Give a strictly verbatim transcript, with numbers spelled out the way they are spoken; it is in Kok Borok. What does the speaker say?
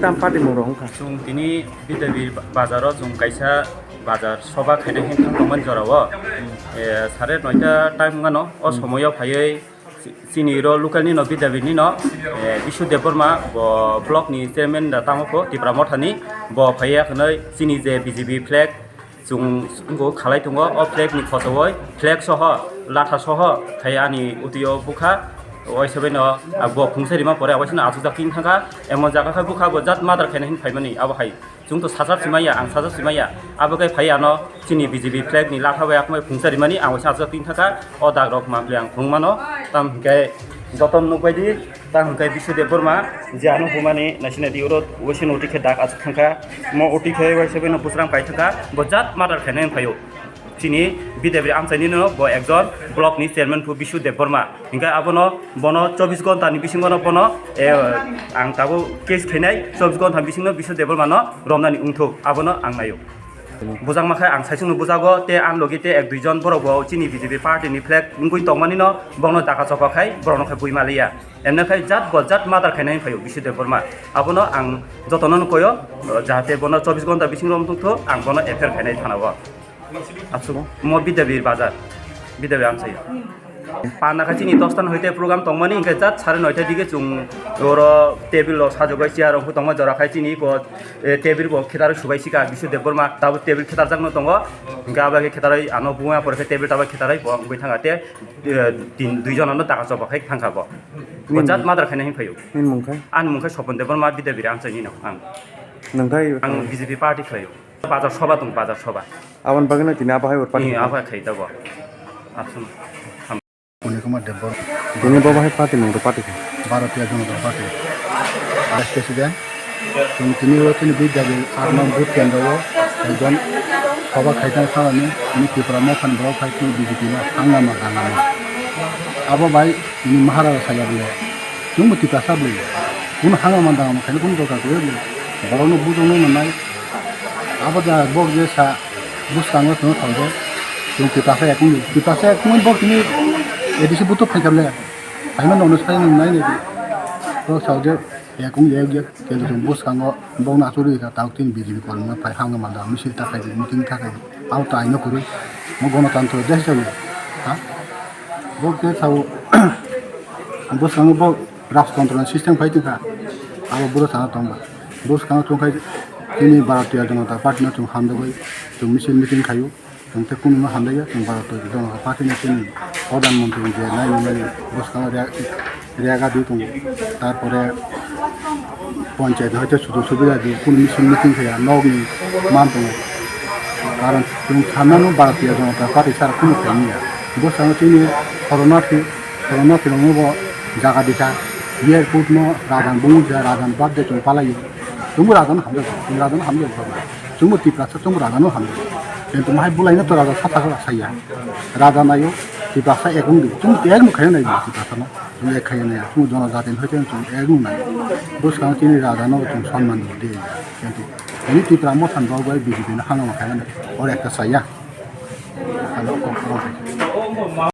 Tam party mung rok wngkha. Chwng tini Bidyabi bazaro chwng kaisa bazar soba khaina hin thang tongmani jorao. Eh, sare noita time wngano, o somoyo phaiwi chi-, chini ro local ni no Bidyabi ni no, eh, Bishu Debbarma bo block ni chairman da tamo ko Tipra Motha ni bo phaiya khnai chini je B J P flag chwng wngkha khalai tongo, o flag ni khosowoi flag soho latha soho khai ani utio bukha, oisabai no bo phungsa rima pore oisaino achukjak tin thangkha, emon jaga khai bukha bo jat murder khaina hin phaimani abo hai chwng to sajak simaya, ang sajak simaya, abo khai phai ano chini B J P flag ni latha bai akhmai phungsa rimani ang oisa achukjak tin thangkha, o dag rok mapli ang phung mano, tam hinkhe joto nukbai di. Ta hwnkhe Bishu Debbarma, je ano bumani naisina di oro waisa no uti khe dak achuk thangkha, mo uti khe waisa bai no busram kai thangkha, bo jat murder khainai phaio. Chini Bidyabi amchaini no bo ekjon block ni chairman phu Bishu Debbarma. Hinkhe abono bono chobbish ghonta ni bisingo no bono, eh, ang tabuk case khainai, chobbish ghonta bisingo Bishu Debbarma no romnani wngthok, abono ang naio. Bujak ma khe ang saichung no bujago, tei ang logi tei ek dui jon borok bo chini B J P party ni flag wngwi tongmani no bokno taka chopa khai borok no khai bui maliya. Emne khai jat bo jat murder khainai phaio Bishu Debbarma. Abono ang jotono no koyo, jahate bono chobbish ghonta bisingo wngtong thok, ang bono F I R khainai thana o. Achuk mo Bidyabi bazar, Bidyabi amchaio. Panda khe chini dosta no hoite program tongmani, hinkhe jat sare noita dige chwng oro table rok sajagwi chair rok tongma jora khai chini iko, eh, table bo khetarwi subai sika Bishu Debbarma, tabuk table khetarjak no tongo, hinkhe abo khe khetarwi ano buma pore khe table tabuk khetarwi bo wngwi thangkha tei, eh, tin dui jona no taka choba khai thangkha bo. Bo jat murder khaina hin phaio. Nini mung khe? Ani mung khe Sopon Debbarma, Bidyabi amchaini no ang. Nung khe? Ang B J P party khlaio. Bazar soba tong, bazar soba. Aboni bagwi no tini abo hai ur party. Ni abo khai tabuk. Asum. Puni Kumar Debbarma. Tini bo bahai party mung do party khe? Bharatiya Janata Party. Vice President. Tini, tini o tini Bidyabi aat nong booth kendro o ekjon soba khaitang thanani tini Tipra Motha ni borok phai tini B J P no hangama dangama. Abo bai tini Maharaja saya bole. Chwngbo Tiprasa bole. Kunu hangama dangama khaina kunu dorkar kwrwi bole. Borokno bujokno mannai. Abo da bok je sa bwskango chwng thangkhe chwng Tiprasa yakung di. Tiprasa yakung bok tini A D C buthuk phaikha le. Phaima nono sai nung nai nai di. Bok sa je yakung yak yak kele chwng bwskango bokno achugwi kha tabuk tini B J P kolomno phai hangma da misil ta khai di, meeting ta khai di. Abo ta aino kwrwi. Mo gonotantro desh chalo. Ha? Bok je sao bwskango bok Rajtantro ni system khai tongkha, abo bwrwi sana tongba. Bwskango tongkhai chini Bharatiya Janata Party no chwng hamjagwi chwng misil meeting khaio, chwng tei kunu no hamjagya, chwng Bharatiya Janata Party no chini Pradhan Mantri je nai nai bwskango rega di tongo, tarpore panchayat hai tei sujog subida di kunu misil meeting khaiya nokni man tongo, karon chwng sanmano Bharatiya Janata Party sara kunu khaimya, bwskango chini Sharanarthi Khoroknw khoroknw bo jaga dikha, airport no rajan bumung ja rajan bad de chwng palai o. Chwngbo rajan hamjak, chwng rajan hamjak ba. Chwngbo Tiprasa chwngbo rajan no hamjak. Kintu mahai bulai no to raja saka saka saya. Raja nayo Tiprasa ek wng di. Chwng ek no khaina nai Tiprasa no. Chwng ek khaina nai. Chwng jono jati no hoite chwng ek no nai. Bwskango chini raja no chwng sonman di. Kintu ini Tipra Motha ni bagwi B J P no hangma khaina nai. Or ekta saya. Ano kok kok.